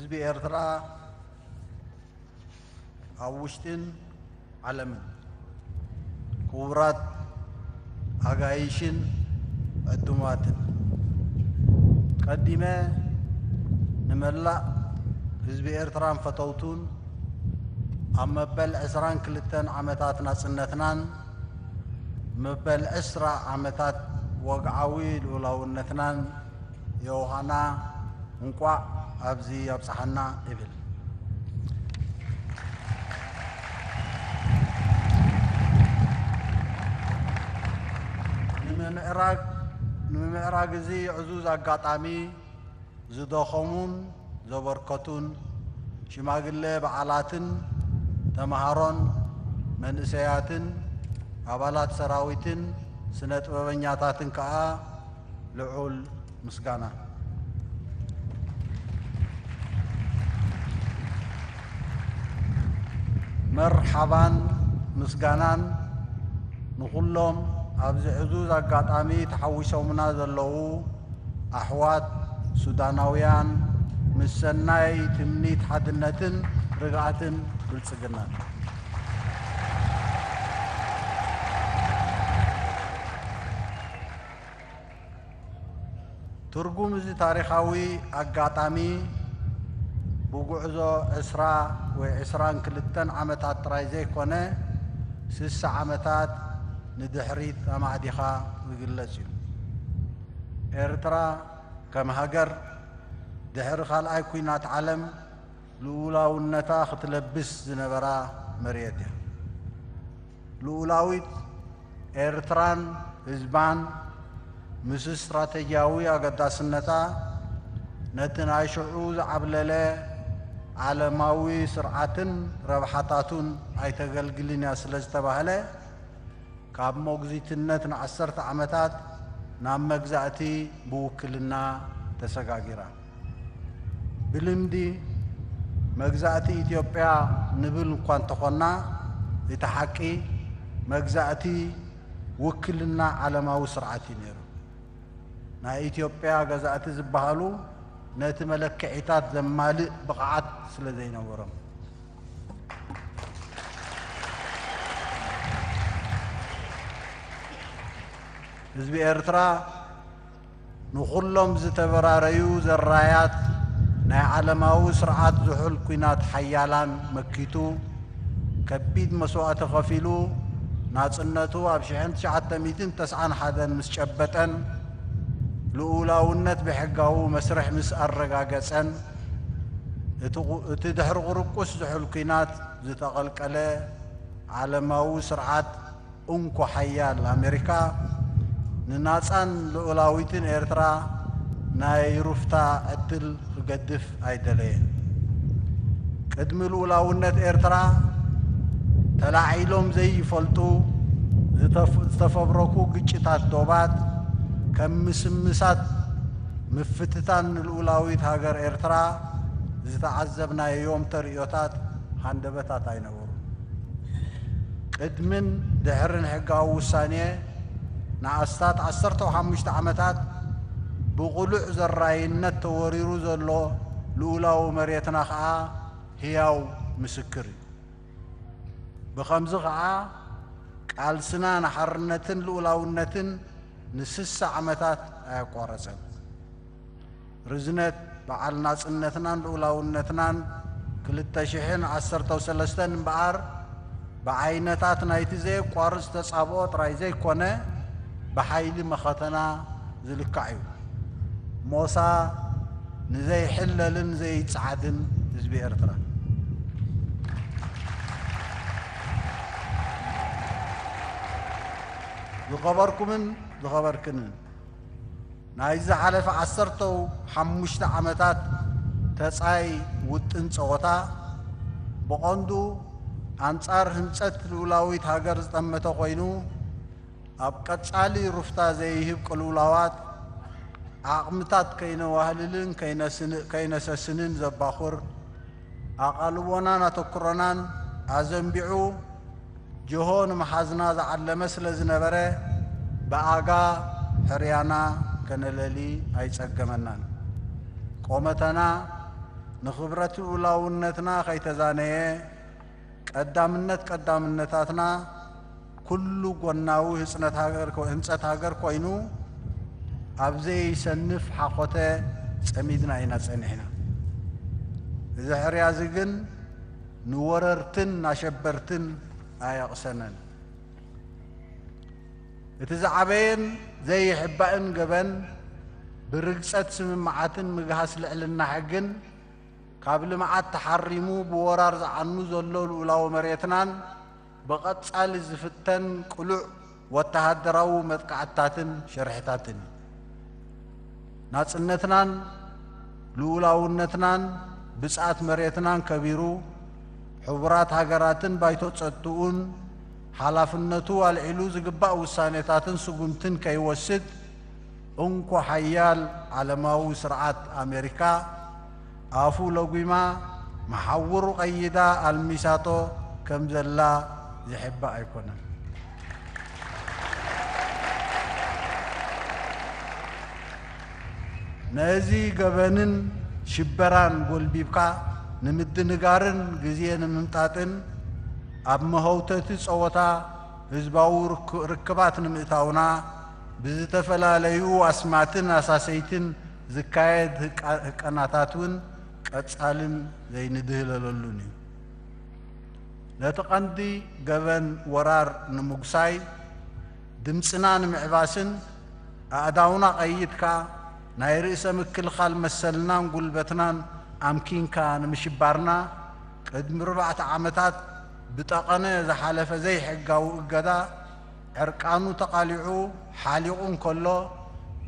ህዝቢ ኤርትራ ኣብ ውሽጥን ዓለምን፣ ክቡራት ኣጋይሽን ዕዱማትን፣ ቀዲመ ንመላእ ህዝቢ ኤርትራን ፈተውቱን ኣብ መበል ዕስራን ክልተን ዓመታት ናጽነትናን መበል ዕስራ ዓመታት ወግዓዊ ልኡላውነትናን ዮሃና እንቋዕ ኣብዚ ኣብጽሓና እብል። ንምምዕራግ ንምምዕራግ እዚ ዕዙዝ ኣጋጣሚ ዝደኸሙን ዘበርከቱን ሽማግለ በዓላትን ተምሃሮን መንእሰያትን ኣባላት ሰራዊትን ስነ ጥበበኛታትን ከኣ ልዑል ምስጋና። መርሓባን ምስጋናን ንኹሎም ኣብዚ ዕዙዝ ኣጋጣሚ ተሓዊሶምና ዘለዉ ኣሕዋት ሱዳናውያን ምስ ሰናይ ትምኒት ሓድነትን ርግኣትን ብልጽግናን። ትርጉም እዚ ታሪኻዊ ኣጋጣሚ ብጉዕዞ ዕስራ ወይ ዕስራን ክልተን ዓመታት ጥራይ ዘይኮነ፣ ስሳ ዓመታት ንድሕሪት ኣማዕዲኻ ዝግለጽ እዩ። ኤርትራ ከም ሃገር ድሕሪ ካልኣይ ኲናት ዓለም ልኡላውነታ ክትለብስ ዝነበራ መሬት እያ። ልኡላዊት ኤርትራን ህዝባን ምስ ስትራተጂያዊ ኣገዳስነታ ነቲ ናይ ሽዑ ዝዓብለለ ዓለማዊ ስርዓትን ረብሓታቱን ኣይተገልግልን እያ ስለ ዝተባህለ፣ ካብ ሞግዚትነት ንዓሰርተ ዓመታት ናብ መግዛእቲ ብውክልና ተሰጋጊራ። ብልምዲ መግዛእቲ ኢትዮጵያ ንብል እኳ እንተኾንና፣ እቲ ሓቂ መግዛእቲ ውክልና ዓለማዊ ስርዓት እዩ ነይሩ። ናይ ኢትዮጵያ ገዛእቲ ዝበሃሉ ነቲ መለክዒታት ዘማልእ ብቕዓት ስለ ዘይነበሮም። ህዝቢ ኤርትራ ንኹሎም ዝተበራረዩ ዘራያት ናይ ዓለማዊ ስርዓት ዝሑል ኲናት ሓያላን መኪቱ፣ ከቢድ መስዋእቲ ከፊሉ፣ ናጽነቱ ኣብ ሽሕን ትሽዓተ ሚእትን ተስዓን ሓደን ምስ ጨበጠን፣ ልኡላውነት ብሕጋዊ መስርሕ ምስ ኣረጋገጸን፣ እቲ ቁ-፣ እቲ ድሕሪ ቁርቁስ ዝሑል ኲናት ዝተቐልቀለ ዓለማዊ ስርዓት እንኮ ሓያል ኣሜሪካ ንናጻን ልኡላዊትን ኤርትራ ናይ ሩፍታ ዕድል ክገድፍ ኣይደለየን። ቅድሚ ልኡላውነት ኤርትራ ተላዒሎም ዘይፈልጡ ዝተፍ-፣ ዝተፈብረኩ ግጭታት ዶባት ከም ምስምሳት ምፍትታን ንልኡላዊት ሃገር ኤርትራ ዝተዓዘብናዮም ተርእዮታት ሃንደበታት ኣይነበሩን። ቅድምን ድሕርን ሕጋዊ ውሳኔ ንኣስታት ዓሰርተ ሓሙሽተ ዓመታት ብቕሉዕ ዘራይነት ተወሪሩ ዘሎ ልኡላዊ መሬትና ኸኣ ህያው ምስክር እዩ። ብኸምዚ ኸኣ ቃልስና ንሓርነትን ልኡላውነትን ንስሳ ዓመታት ኣየቋረጸን። ርዝነት በዓል ናጽነትናን ልኡላውነትናን ክልተ ሽሕን ዓሰርተው ሰለስተን እምበኣር፣ ብዓይነታት ናይቲ ዘየቋርጽ ተጻብኦ ጥራይ ዘይኮነ፣ ብሓይሊ መኸተና ዝልካዕ እዩ። ሞሳ ንዘይሕለልን ዘይጸዓድን ህዝቢ ኤርትራ። ዝኸበርኩምን ዝኸበርክንን፣ ናይ ዝሓለፈ ዓሰርተው ሓሙሽተ ዓመታት ተጻይ ውጥን ጸወታ፣ ብቐንዱ ኣንጻር ህንጸት ልኡላዊት ሃገር ዝጠመተ ኮይኑ፣ ኣብ ቀጻሊ ሩፍታ ዘይህብ ቅልውላዋት፣ ዓቕምታት ከይነዋህልልን ከይነስን-፣ ከይነሰስንን ዘባኹር፣ ኣቓልቦናን ኣተኩሮናን ኣዘንቢዑ ጅሆ ንምሓዝና ዝዓለመ ስለ ዝነበረ፣ ብኣጋ ሕርያና ከነለሊ ኣይጸገመናን። ቆመተና ንኽብረት ልኡላውነትና ከይተዛነየ፣ ቀዳምነት ቀዳምነታትና ኩሉ ጎናዊ ህጽነት ሃገር ኮ-፣ ህንጸት ሃገር ኮይኑ፣ ኣብ ዘይሰንፍ ሓኾተ ጸሚድና ኢና ጸኒሕና። እዚ ሕርያ እዚ ግን ንወረርትን ናሸበርትን ኣየቕሰነን። እቲ ዝዓበየን ዘይሕባእን ገበን፣ ብርግጸት ስምምዓትን ምግሃስ ልዕልና ሕግን፣ ካብ ልምዓት ተሓሪሙ ብወራር ዝዓኑ ዘሎ ልኡላዊ መሬትናን፣ ብቐጻሊ ዝፍተን ቅሉዕ ወተሃደራዊ መጥቃዕትታትን ሽርሕታትን እዩ። ናጽነትናን ልኡላውነትናን ብጽኣት መሬትናን ከቢሩ፣ ሕቡራት ሃገራትን ባይቶ ጸጥትኡን ሓላፍነቱ ኣልዒሉ ዝግባእ ውሳኔታትን ስጉምትን ከይወስድ፣ እንኮ ሓያል ዓለማዊ ስርዓት ኣሜሪካ ኣፉ ለጒማ፣ መሓውሩ ቀይዳ ኣልሚሳቶ ከም ዘላ ዝሕባእ ኣይኮነን። ነዚ ገበንን ሽበራን ጎልቢብካ ንምድንጋርን ግዜ ንምምጣጥን፣ ኣብ መሀውተቲ ጸወታ ህዝባዊ ርክ-፣ ርክባት ንምእታውና፣ ብዝተፈላለዩ ኣስማትን ኣሳሰይትን ዝካየድ ህቃ-፣ ህቀናታት እውን ቀጻልን ዘይንድህለለሉን እዩ። ነቲ ቀንዲ ገበን ወራር ንምጉሳይ፣ ድምጽና ንምዕባስን ኣእዳውና ቀይድካ ናይ ርእሰ ምክልኻል መሰልናን ጉልበትናን ኣምኪንካ ንምሽባርና፣ ቅድሚ ኣርባዕተ ዓመታት ብጠቐነ ዝሓለፈ ዘይሕጋዊ እገዳ፣ ዕርቃኑ ተቓሊዑ ሓሊቑ እንከሎ፣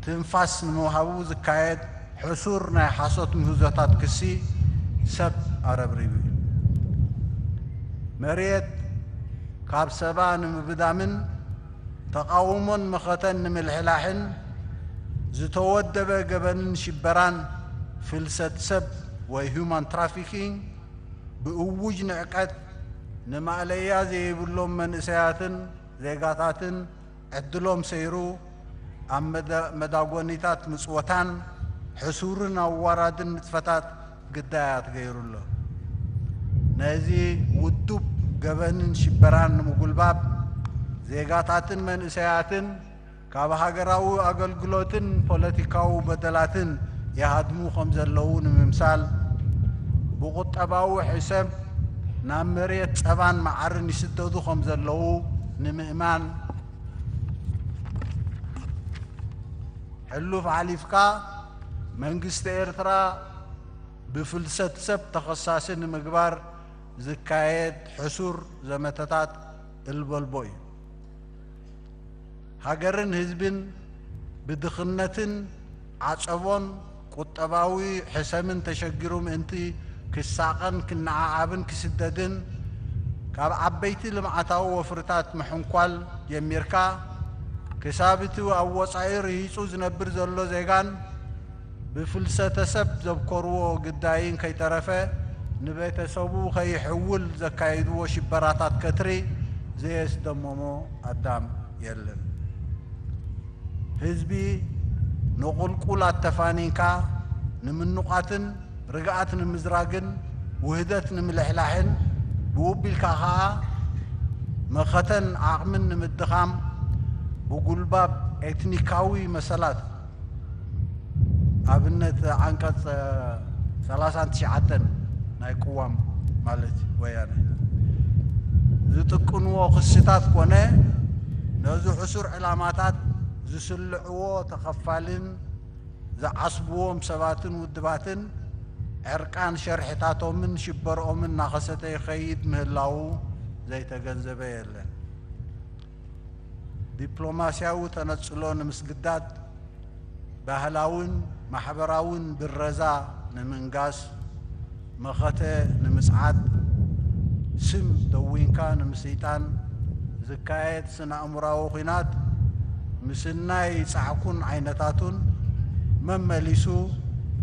ትንፋስ ንምሃቡ ዝካየድ ሕሱር ናይ ሓሶት ምህዞታት ክሲ ሰብ ኣረብሪቡ እዩ። መሬት ካብ ሰባ ንምብዳምን ተቓውሞን መኸተን ንምልሕላሕን ዝተወደበ ገበንን ሽበራን፣ ፍልሰት ሰብ ወይ ሁማን ትራፊኪንግ፣ ብእዉጅ ንዕቀት ንማእለያ ዘይብሎም መንእሰያትን ዜጋታትን ዕድሎም ሰይሩ፣ ኣብ መዳ-፣ መዳጎኒታት ምጽወታን ሕሱርን ኣዋራድን ንጥፈታት ግዳያት ገይሩ ኣሎ። ነዚ ውዱብ ገበንን ሽበራን ንምጉልባብ፣ ዜጋታትን መንእሰያትን ካብ ሃገራዊ ኣገልግሎትን ፖለቲካዊ በደላትን ይሃድሙ ከም ዘለዉ ንምምሳል፣ ብቁጠባዊ ሕሰም ናብ መሬት ጸባን መዓርን ይስደዱ ከም ዘለዉ ንምእማን፣ ሕሉፍ ሓሊፍካ መንግስቲ ኤርትራ ብፍልሰት ሰብ ተኸሳሲ ንምግባር ዝካየድ ሕሱር ዘመተታት እልበልቦ እዩ። ሃገርን ህዝብን ብድኽነትን ዓጸቦን ቁጠባዊ ሕሰምን ተሸጊሩ ምእንቲ ክሳቐን ክነዓዓብን ክስደድን፣ ካብ ዓበይቲ ልምዓታዊ ወፍርታት ምሕንኳል ጀሚርካ፣ ክሳብ እቲ ኣብ ወጻኢ ርሂጹ ዝነብር ዘሎ ዜጋን ብፍልሰተ ሰብ ዘብኮርዎ ግዳይን ከይተረፈ፣ ንቤተሰቡ ከይሕውል ዘካየድዎ ሽበራታት ከትሪ ዘየስደመሞ ኣዳም የለን። ህዝቢ ንቑልቁል ኣተፋኒንካ ንምንቋትን ርግኣት ንምዝራግን ውህደት ንምልሕላሕን፣ ብኡ ኣቢልካ ኸኣ መኸተን ዓቕምን ንምድኻም ብጉልባብ ኤትኒካዊ መሰላት፣ ኣብነት ዓንቀጽ ሰላሳን ትሽዓተን ናይ ቅዋም ማለት ወያነ፣ ዝጥቅንዎ ክስታት ኮነ ነዚ ሕሱር ዕላማታት ዝስልዕዎ ተኸፋልን ዝዓስብዎም ሰባትን ውድባትን ዕርቃን ሸርሕታቶምን ሽበርኦምን እናኸሰተ ይኸይድ ምህላዉ ዘይተገንዘበ የለን። ዲፕሎማስያዊ ተነጽሎ ንምስግዳድ፣ ባህላውን ማሕበራውን ብረዛ ንምንጋስ፣ መኸተ ንምጽዓት፣ ስም ደዊንካ ንምስይጣን ዝካየድ ስነ-ኣእምሮኣዊ ኲናት፣ ምስናይ ጻዕኩን ዓይነታቱን መመሊሱ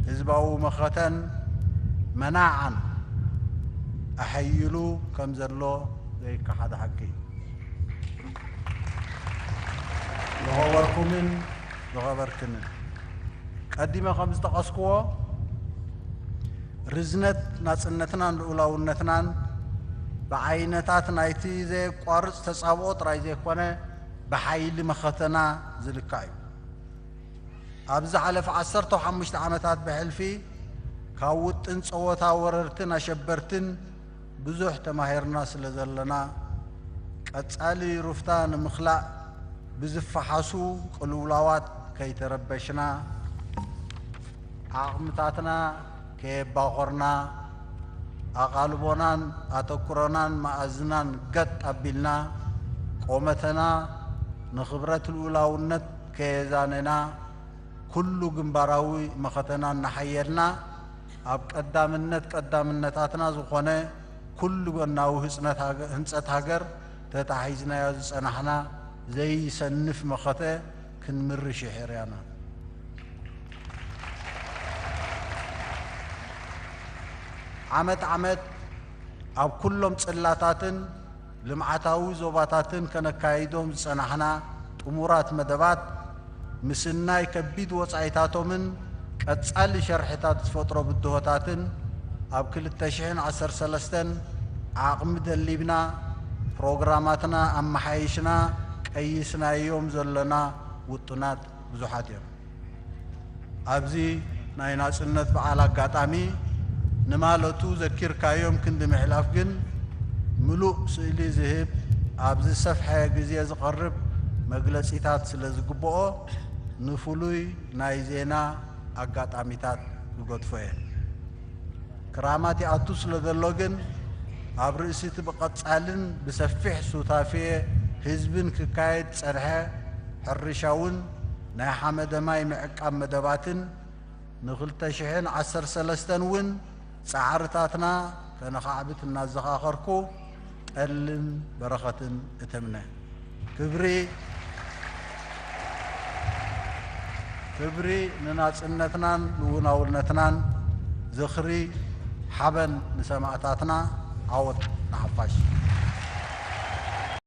ህዝባዊ መኸተን መናዓን ኣሐይሉ ከም ዘሎ ዘይከሓድ ሓቂ እዩ። ዝኸበርኩምን ዝኸበርክንን፣ ቀዲመ ከም ዝጠቐስክዎ፣ ርዝነት ናጽነትናን ልኡላውነትናን ብዓይነታት ናይቲ ዘየቋርጽ ተጻብኦ ጥራይ ዘይኮነ፣ ብሓይሊ መኸተና ዝልካእ እዩ። ኣብ ዝሓለፈ ዓሰርተ ሓሙሽተ ዓመታት ብሕልፊ ካብ ውጥን ጸወታ ወረርትን ኣሸበርትን ብዙሕ ተማሂርና ስለ ዘለና፣ ቀጻሊ ሩፍታ ንምኽላእ ብዝፈሓሱ ቅልውላዋት ከይተረበሽና፣ ዓቕምታትና ከየባኾርና፣ ኣቓልቦናን ኣተኩሮናን መኣዝናን ገጥ ኣቢልና፣ ቆመተና ንኽብረት ልኡላውነት ከየዛነና፣ ኩሉ ግንባራዊ መኸተና እናሓየልና፣ ኣብ ቀዳምነት ቀዳምነታትና ዝኾነ ኩሉ ጎናዊ ህጽነት ሃገ-፣ ህንጸት ሃገር ተታሒዝናዮ ዝጸናሕና ዘይሰንፍ መኸተ ክንምርሽ ይሕርያና። ዓመት ዓመት ኣብ ኩሎም ጽላታትን ልምዓታዊ ዞባታትን ከነካይዶም ዝጸናሕና ጥሙራት መደባት፣ ምስናይ ከቢድ ወጻኢታቶምን ቀጻሊ ሸርሕታት ዝፈጥሮ ብድሆታትን፣ ኣብ ክልተ ሽሕን ዓሰርተ ሰለስተን ዓቕሚ ደሊብና፣ ፕሮግራማትና ኣመሓይሽና፣ ቀይስናዮም ዘለና ውጥናት ብዙሓት እዮም። ኣብዚ ናይ ናጽነት በዓል ኣጋጣሚ፣ ንማለቱ ዘኪርካዮም ክንዲ ምሕላፍ ግን፣ ምሉእ ስእሊ ዝህብ፣ ኣብ ዝሰፍሐ ግዜ ዝቐርብ መግለጺታት ስለ ዝግብኦ፣ ንፍሉይ ናይ ዜና ኣጋጣሚታት ክገድፎ እየ። ክራማት ይኣቱ ስለ ዘሎ ግን፣ ኣብ ርእሲ እቲ ብቐጻልን ብሰፊሕ ሱታፌ ህዝብን ክካየድ ዝጸንሐ ሕርሻውን ናይ ሓመደ ማይ ምዕቃብ መደባትን፣ ንክልተ ሽሕን ዓሰርተ ሰለስተን እውን ጻዕርታትና ከነኻዕብት እናዘኻኸርኩ፣ ጠልን በረኸትን እተምነ። ክብሪ፣ ክብሪ ንናጽነትናን ልውናውነትናን፣ ዝኽሪ ሓበን ንሰማእታትና፣ ዓወት ንሓፋሽ።